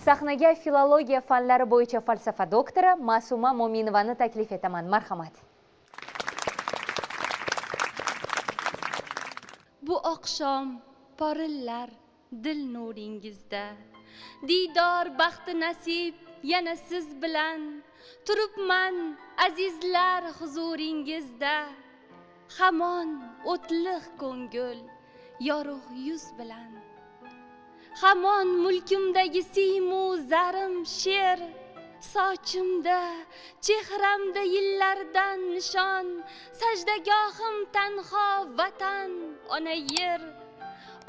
Sahnaga filologiya fanlari bo'yicha falsafa doktori Ma'suma Mo'minovani taklif etaman. Marhamat. Bu oqshom porillar dil nuringizda, diydor baxti nasib yana siz bilan turibman azizlar huzuringizda. Hamon o'tliq ko'ngil yorug' yuz bilan, hamon mulkimdagi simu zarim she'r, sochimda chehramda yillardan nishon, sajdagohim tanho vatan ona yer,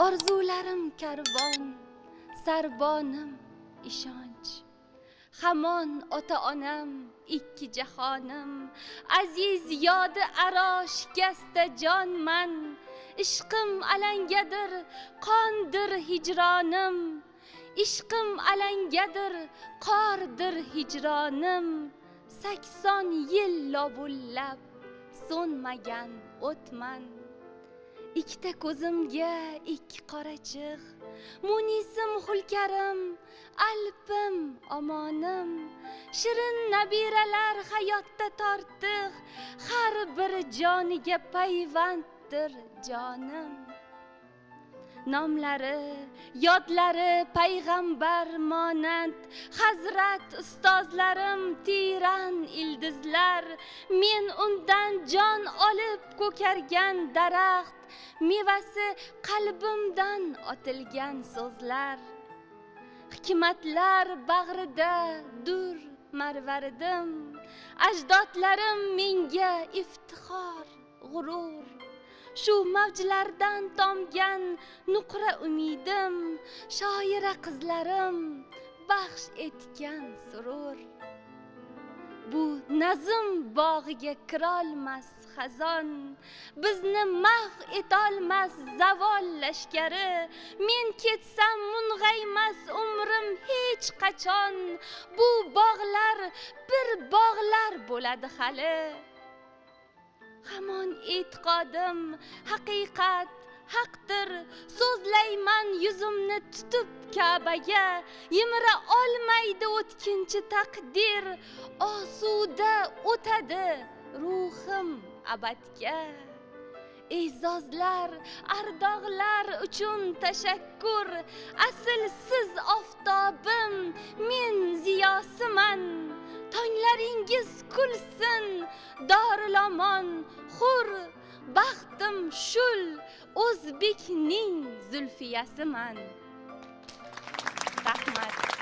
orzularim karvon, sarbonim ishonch. Hamon ota onam ikki jahonim, aziz yodi aro shikasta jonman, ishqim alangadir qondir hijronim, ishqim alangadir qordir hijronim, 80 yil lovullab so'nmagan o'tman. Ikkita ko'zimga ikki qorachiq, munisim hulkarim, alpim omonim, shirin nabiralar hayotda tortiq, har bir joniga payvanddir jonim. Nomlari, yodlari payg'ambar monand, hazrat ustozlarim tiran ildizlar, men undan jon olib ko'kargan daraxt, mevasi qalbimdan otilgan so'zlar. Hikmatlar bag'rida dur marvaridim, ajdodlarim menga iftixor, g'urur. Shu mavjlardan tomgan nuqra umidim, shoira qizlarim baxsh etgan surur. Bu nazm bog'iga kirolmas xazon, bizni mahv etolmas zavol lashkari. Men ketsam mung'aymas umrim hech qachon, bu bog'lar bir bog'lar bo'ladi hali. Hamon e'tiqodim haqiqat haqdir, so'zlayman yuzimni tutib Ka'baga, yemira olmaydi o'tkinchi taqdir, osuda o'tadi ruhim abadga. E'zozlar, ardoqlar uchun tashakkur, asl siz oftobim, men ziyosiman. Tonglaringiz kulsin, dorilomon hur, baxtim shul, o'zbekning zulfiyasiman. Rahmat.